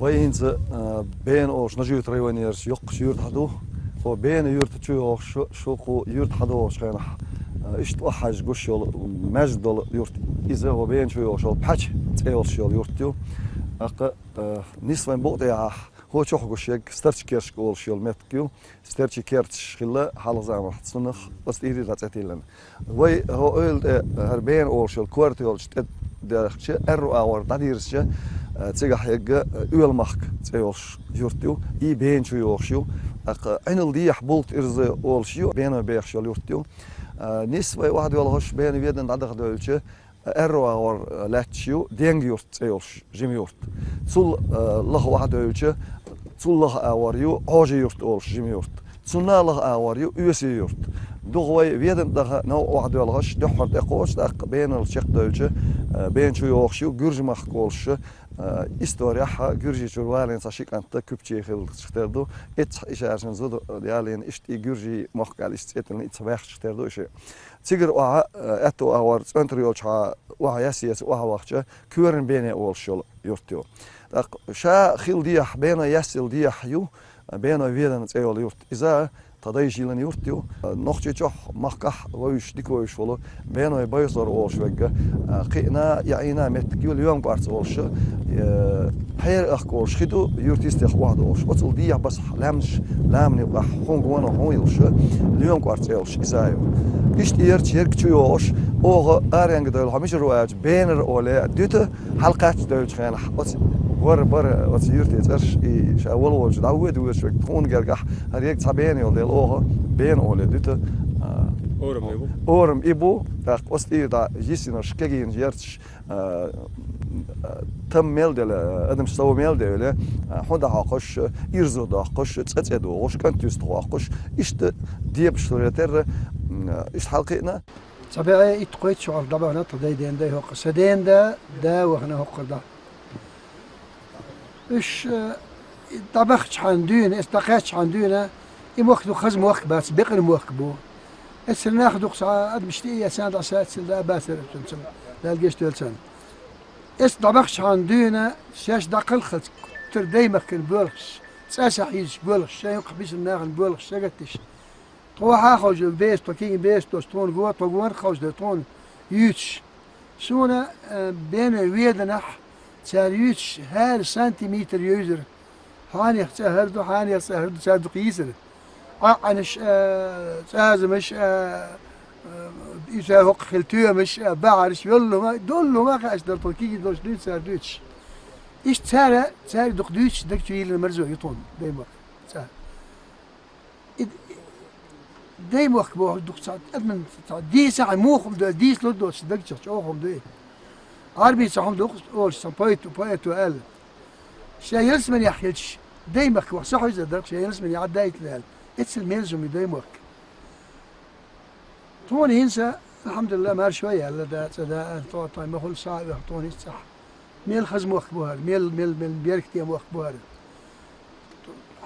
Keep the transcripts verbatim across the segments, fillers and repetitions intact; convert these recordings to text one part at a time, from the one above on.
Вай хӀинца, а, Бена олуш Нажи-Юрта районерчу йоккхачу юьртахь ду. Хьо Бена юьрта чу йогӀуш шу, шу кху юьрта хьадогӀучу хенахь, а, иштта охьахьаьжжа гуш йолу, м, маьждиг долу юрт. Иза хьо Бена чу йогӀуш йолу Пхьача цӀе йолуш йолу юрт ю. ТӀаккха, а, нисса вайн букъа тӀехьа хьо чохь гуш ерг Старчи-Керча олуш йолу меттиг ю. Стерчи керчаш хилла хьалха заманахь цунах, оцу тӀера дӀа цӀе тиллина. Вай хӀо ойла тӀе хӀара Бена олуш йолу корта йолчу тӀе дехча, аьрру агӀор дӀадийрзича, а, цигахь ерг, а, Оьла-Махка цӀе йолуш юрт ю, и Бена чу йогӀуш ю. ТӀаккха Ӏиналла дехьа Булт-Ирза олуш ю, Бена бехаш йолу юрт ю. А, нисса вай охьадоьлхуш Бена Ведана дӀадаха девлча, аьрру агӀор лаьтташ ю Денга-Юрт цӀе йолуш жима юрт. Цул, а, лаха охьадевлча, цул лаха агӀор ю Ӏожа-Юрт олуш жима юрт. Цунна лаха агӀор ю Оьсий-Юрт. Дукха вай Ведана даха новкъа охьадоьлхуш, дуьххьара тӀекхочуш, тӀаккха Бенал чекхдевлча, а, Бена чу йогӀуш ю Гуьржа-Махка олуш, а, историяхь гуьржий чуьра валийна цхьа ши кӀант куьпчий хиллачух тера ду. Эццахь ишаршна зуда ялийна, иштта и гуьржий мохк аьлла иштта цӀе тиллина, и цхьа ваьхчух тера ду иша. Цигара охьа, э, аьтту агӀор цӀентар йолчохь охьа яьсса-яьсса охьавахча, Коьран Бене олуш йолу юрт ю. ТӀаккха ша хилла дехьа, Бено яьсса йилла дехьа ю, Бено Ведана цӀе йолу юрт. Иза тхан дайша йиллина юрт ю. Нохчийчохь, махкахь вевзаш, дика вевзаш волу Беной Байсур олуш верг, э, кхиъна, яӀийна меттиг ю, Лоьма-КӀорца олуш, э, Хьера-Ахка олуш хи ду, юьртан йистехь охьадогӀуш. Оцул дехьа басахь лаьмнаш, ламан юкъахь хӀун гонах хӀун йолуш, Лоьма-КӀорца олуш иза ю. Иштта ерча ерг чу йогӀуш, оха аренга девлла хьо мичара ву аьлча, Бенара оле дуьту, хьалакхаччалц девллачу хенахь оцу вара, бара оцу юьртан цӀераш и ша вала волчу дӀавоьду воьдуш верг тхуна гергахь, хӀара ерг цхьа Бена йолу дела оха Бена оле дуьту. А, орам и бу. Орам и бу, тӀаккха оцу тӀера дӀа йиссинарш кегийнаш ерчаш, а, а, там мел делла, адамаш сов мел девлла, а, хьун дӀахьокхуш, ирзо доккхуш, цӀа цӀе догӀуш, кӀант юьстах воккхуш, иштта дебаш луре терра, м, иштта хьалакхиъна. Цхьа бӀе итт-кхойтта шо хьалха дӀабахана тхан дай-ден дай хӀокху, сан ден да, да вахана хӀокху дӀа. Уьш, э, дӀабахчахьана дуьйна, эс дӀакхаьччахьана дуьйна, и мохк ду хаза мохк бац, бекъар мохк бу. Эцар нах дукха цхьа адамаш тӀе а эцна дӀасаццина да а бацара цунца, Дала гечдойла царна. Эс дӀабахчахьана дуьйна, шаьш дӀакхалхалц, тера даймахкана боьлхуш, цӀа сахьийзаш боьлхуш, шайн юккъахь бисина нахана боьлхуш, сагатдеш. Тхо хьаховш беза, тхо кигин беза, тхо тхуна го, тхо гонах ховш дара, тхуна юьйцуш. Суна, э, Бене Веданахь цара юьйцуш хӀара сантиметр йевзира. Хьанех цӀа хӀара ду, хьанех цӀа хӀара ду, цара дукха йийцира. ӀаьӀанаш, э, цӀазамаш, э, э, и цара хӀокху хила тоьмаш, э, бахьараш, йоллума, доллума хаьаш дара тхо кигин долуш дуьйцу цара дуьйцуш. Иштта цара, цара дукха дуьйцуш даг чу йиллина марзо ю тхуна, даймахка цӀа. И даймохк боху дукха цхьа адаман цхьа дийца хьан муха хӀума ду, дийцалур доцуш даг чу чӀогӀа хӀума ду и. Ӏарбий цхьа хӀума ду-кх олуш цхьа поэто, поэто аьлла. Шен ялсаманехь хилча, даймахка ваха са хьуьйзар дара-кх, шен ялсаманехь дайтина аьлла. Эццал мерза хӀума ю даймохк. Тхуна хӀинца, алхьамдулиллахӀ, маршо яьлла, да, цӀа да, а, тхо, тхо, ма хуьлу схьа а оьху тхуна хӀинца цӀахь. Мел хаза мохк бу хӀара, мел, мел, мел беркате мохк бу хӀара.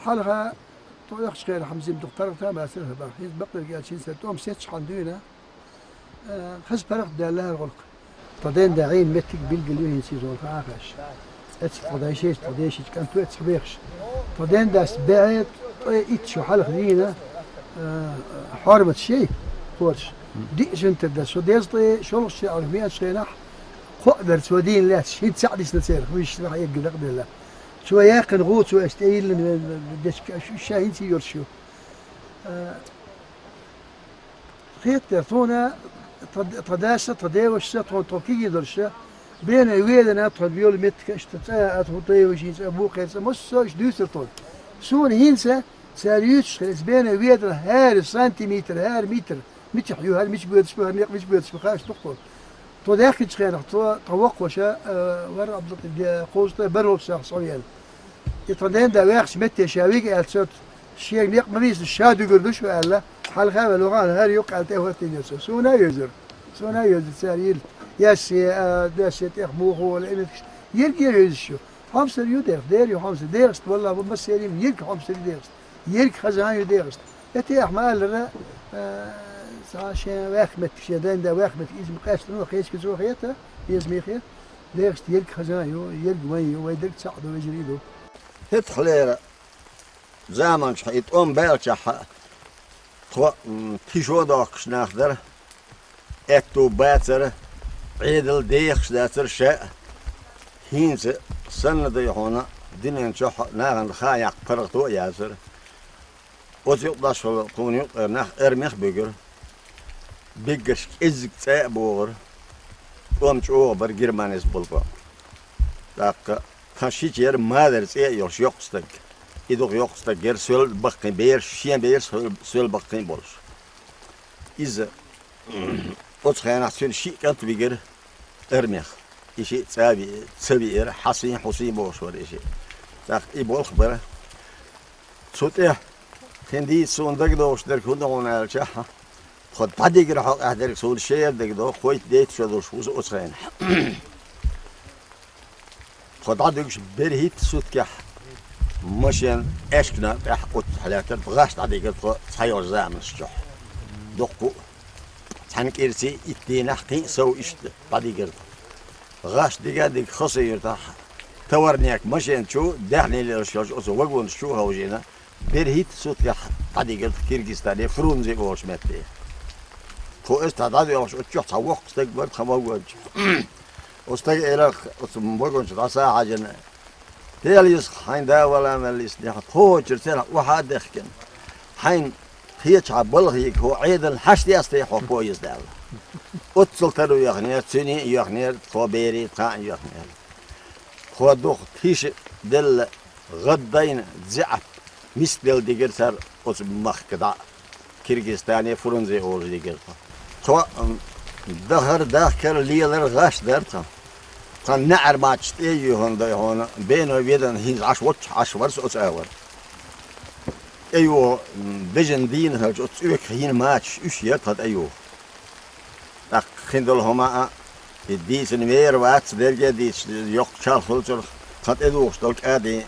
Хьалха тхо оьхучу хенахь хӀамзим дукха паргӀата а бацара хӀара бахьа. ХӀинца бакъдерг аьлча, хӀинца тӀом сецчахьана дуьйна, э, хаза паргӀат даьлла хӀара гӀуллакх. Тхо ден да Ӏийна меттиг билггал ю хӀинца иза волу хаа хаш. Эццахь тхо дайшайша, тхо дешича кӀант ву эццахь бехаш. Тхо ден дас бӀе ткъе итт шо хьалха вийна, э, хьорматаш яй, кхочуш. Диъ жинтар дара. Со дезткъе шолгӀачу шарахь веанчу хенахь, кхоъ дара цо дийна лаьцна, хӀинца цхьаъ дисна церан, вуьш нах эггина дакъаделла. Цо яьккхина гӀу, цо аьшта тӀейиллина вен дечка, аш уьш ша хӀинца йолуш ю. Э, хетта дара тхуна, тха, тха даса, тха девашца, тхуна тхо кегий долуша, Бене Ведана тхо йолу меттиг аьшта цӀа а, тхо тайвашин цӀа, букхеран цӀа, массо а иштта дуьйцура тхуна. Суна хӀинца цара юьйцуш хилла, иза Бене Ведана хӀара сантиметр, хӀара митр, мичахь ю, хӀара мича боьдуш бу, хӀара некъ мича боьдуш бу, хаа ду-кх тхуна. Тхо даьхкинчу хенахь, тхо, тхан воккхаша, э, вара Абдул-, де, кхузткъе бархӀалгӀачу шарахь со веана. И тхан ден да ваьхча метте ша вига аьлла цо, шега некъ ма вийцалаш, ша дуьгур ду шу аьлла, хьалха а велла вахана, хӀара юккъе аьлла тӀе а хӀоттийна цо. Суна а йовзура. Суна а йовзура цара йилла. Яссе, а, даьссе тӀех муха волу, и меттигаш. Ерриге а йовзуш ю. Хьомсара ю дехаш, дера ю хьомсара. ДегӀашта, валлахӀи, бу массерийн ерг хьомсара ю дехашта. Ерг хаза ю дехашта. ТӀехь ма-аллара, э, цхьа шен ваьхна меттиг, шен дайн да ваьхна меттиг, иза ма къаьстина, кхечкӀа цо хета, безаме хета. ДегӀашта ерг хаза ю, ерг вайн ю, вай дерг цхьаъ ду, вежарий ду. ХӀетахьлера заманчохь и тӀом баьлчахьа, тхо, м, тишо дохкуш нах дара, аьтту бацара, Ӏедал дехаш дацара ша а. ХӀинца санна дай хьуна, динен чохь а нахана хаа яккха паргӀато а яцара. Оцу юкъ дашхала кхуна юкъара нах армех а буьгура. Биггаш кӀеззиг цӀа а богӀура. ТӀом чӀогӀа бара Германис болу тӀом. ТӀаккха тхан шичера Малера цӀе а йолуш йоккха стаг. И дукха йоккха стаг яра, соьл баккхий бераш, шен бераш соьл, соьл баккхий болуш. Иза оцу хенахь цуьнан шиъ кӀант вигира армех. И шиъ цӀа а ви-, ца виира, хьасий, хьусий бохуш вара и шиъ. ТӀаккха и болх бара. Цу тӀе хин дийца суна дагадогӀуш дерг хӀун ду хьуна аьлча, тхо дӀадигира хьокъехь дерг суна шера дагадогӀу, кхойтта-дейтта шо долуш ву со оцу хенахь. Тхо дӀадуьгуш берхӀитта суткехь машен аьшкана тӀехь оццахь лаьттара, гӀаш дӀадигира тхо цхьайолчу заманаш чохь. Дуккха а, цхьана кӀирций итт дийнахь кхин а сов иштта дӀадигира тхо. ГӀаш дига а дига Хасавюртахь, товарника машен чу, даьхни лелаш йолчу оцу вагонаш чу а ховшийна, берхӀитта суткехь дӀадигира тхо Киргизстане, Фрунзе олучу метте. Тхо оццахь дӀадоьлхуш, оцу чохь цхьа воккха стаг бара тхан вагон чу. Оцу стага элира оцу вагон чу дӀаса а хьаьжна: «Дела йоьсу хьайн да вала мел йисинехь, тхочуьра церан охьа а дехкина. Хьайна кхечахьа балхийга хӀо Ӏедална хьаштестий хьо поезд?» — аьлла. Оццул таро йоьхнера, цуьний а йоьхнера, тхо берий тхан а йоьхнера. Тхо дукха тиша делла, гӀаддайна, зеӀап, миска делла дигира цара оцу махка дӀа. Киргизстане, Фрунзе олуш дигира тхо. Тхо, м, дахар, дахкар, лелар гӀаш дара тхан. Тхан неӀар мачаш тӀе а юьйхина дай хьуна, бено ведан хӀинца Ӏаш воццуш Ӏаш вара со оцу агӀор. ТӀеюха, м, бежан дийна хилча, оцу цӀоьгах йина мачаш уьш яра тхан тӀеюха. ТӀаккха хин долу хӀума а, и дийцина вер вац, дерриге а дийцича, йоккха чалх хуьлу цунах, тхан тӀедухуш долу кӀадин,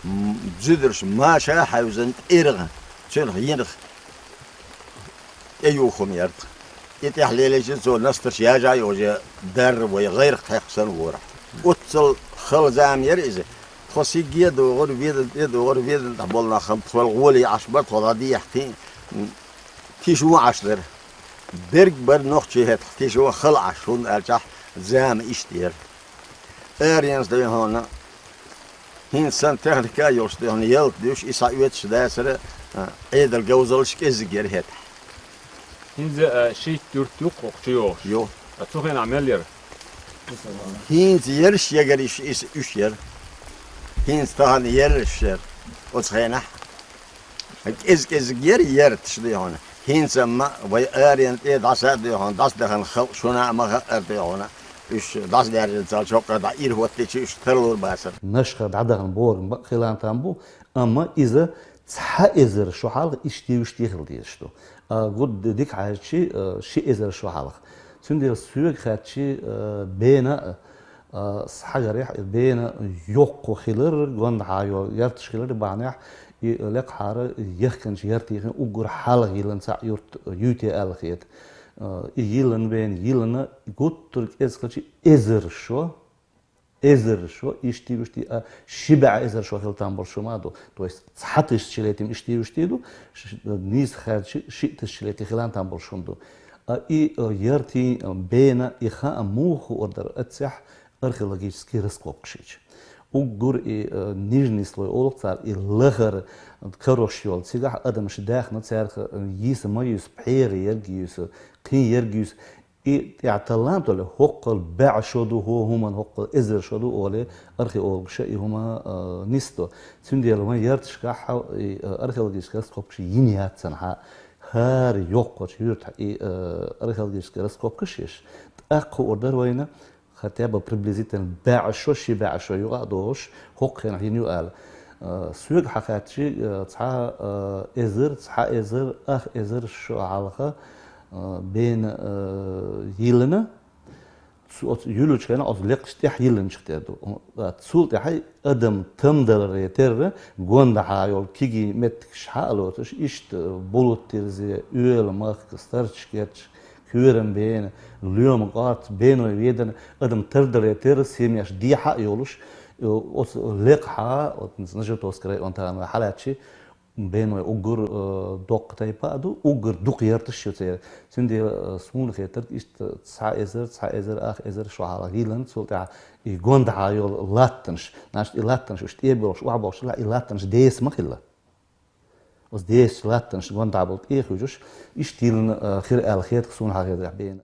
м, зуьдарш маша а хьаьвзина тӀергӀа, цуьнах йинарх тӀеюха хӀума яра тхан. И тӀехь лелийча, цо настарш яжа а йожа, дарра вай гӀайрах тхьекхча санна вора. Оццул хала зама яра иза. Тхо сигге а догӀура, ведан тӀе а догӀура, ведан тӀехь болу нах хӀама тхол гӀоле Ӏаш бара, тхо дӀадехьа кхин а, м, тиша вон Ӏаш дара. Берг бара нохчий хӀетахь тиша вон хала Ӏаш, хӀунда аьлчахь зама иштта яра. Аренца дай хьуна, хӀинца санна техника а йолуш дай хьуна, ялта дуьйш, и схьаоьцуш дацара, а, Ӏедал говзаллаш кӀеззиг яра хӀетахь. ХӀинца, а, шийтта юрт ю-кх хӀокху чу йогӀуш? Ю. А цу хенахь мел яра? ХӀинца яраш ягариш иза уьш яра. ХӀинца тахана яраш яра оцу хенахь. КӀез-кӀезиг яра ярташ дай хьуна. ХӀинца-м вай аренна тӀе дӀаса а дай хьуна, дӀасадахана халкъ шуна а ма хаьара дай хьуна. Уьш дӀасадаьржина цал чоккхара дӀа ира хӀоттича, уьш тарлур бацара. Нашха дӀадахана бохург бакъ хилан там бу, амма иза цхьа эзар шо хьалха иштта вуьш тӀехила дезаш ду. А гуд дика хьаьжчи, а, ши эзар шо хьалха. Цундела соьга хаьттчи, а, бена а, а, схьагарехь, бена йоккхо хилар, гондахьа йо ярташ хилар бахьанехь, и лекхахьара яхканчу яртихин уггар хьалха йиллина цхьаъ юрт юйте аьлла хета. А, и йиллина бена, йиллина, гуттар кӀезиг хилчи эзар шо, эзар шо, иштта вуьш а, ши бӀе эзар шо хила там болуш ма ду. То есть цхьа тысяча летим иштта вуьш ду, ш-, нийса хаьрчи ши тысяча летим хилан там болуш хӀума ду. А и, а, яртин, а, бена, и хаам муха хуур дара аццехь археологический раскопкаш йича. Уггар и, а, нижний слой олу цара, и лахара карош йолу, цигахь адамаш даьхна, цаьрха йиса ма юьсу, пхьера ерг юьсу, кхин ерг юьсу, и тӀехь таллам толу хӀоккхул бӀе шо ду, хӀо хӀуманна хӀоккхул эзар шо ду оле, археологаша и хӀума, а, нисдо. Цундела вайн ярташкахь и, а, археологический раскопкаш йина яц санна хьа, хӀара йоккхачу юьртахь и, а, археологический раскопкаш еш. ТӀаккха хуур дара вайна, хотя бы приблизительно бӀе шо, ши бӀе шо юкъа а догӀуш, хӀокху хенахь йина ю аьлла. А, соьга хьан хаьттчи, а, цхьа, а, эзар, цхьа эзар, ах эзар шо хьалха, а, бена, а, йиллина. Цу оцу юьллучу хенахь оцу лекхаш тӀехь йиллинчух тера ду. А, цул тӀаьхьа адам тамдаларе терра, гондахьа йолу кигий меттигаш хьа а лоцуш, иштта Булут-Тирзе, Оьла-Махка, Старчкерча, Коьрам-Бена, Лоьма-КӀорца, Беной-Ведана адам тардале терра, семьяш дехьа а йолуш, Оцу лекхьа, вот, Нажитовский район тахана хьалаьцчи, беной уггар, э, доккха тайпа а ду, уггар дукха ярташ ю церан. Цундела, э, суна хетарг иштта цхьа эзар, цхьа эзар, ах эзар шо хьалха гӀийлан, цул тӀаьхьа и гондахьа йолу латтанаш. Значит, и латтанаш уьш тӀебоьлхуш, охьабохуш хилла, и латтанаш деса ма хилла. Оцу десачу латтанаш гондахьа болу тӀехуьйжуш, иштта йиллина, э, хир аьлла хетах суна хьалха хетарехь бена.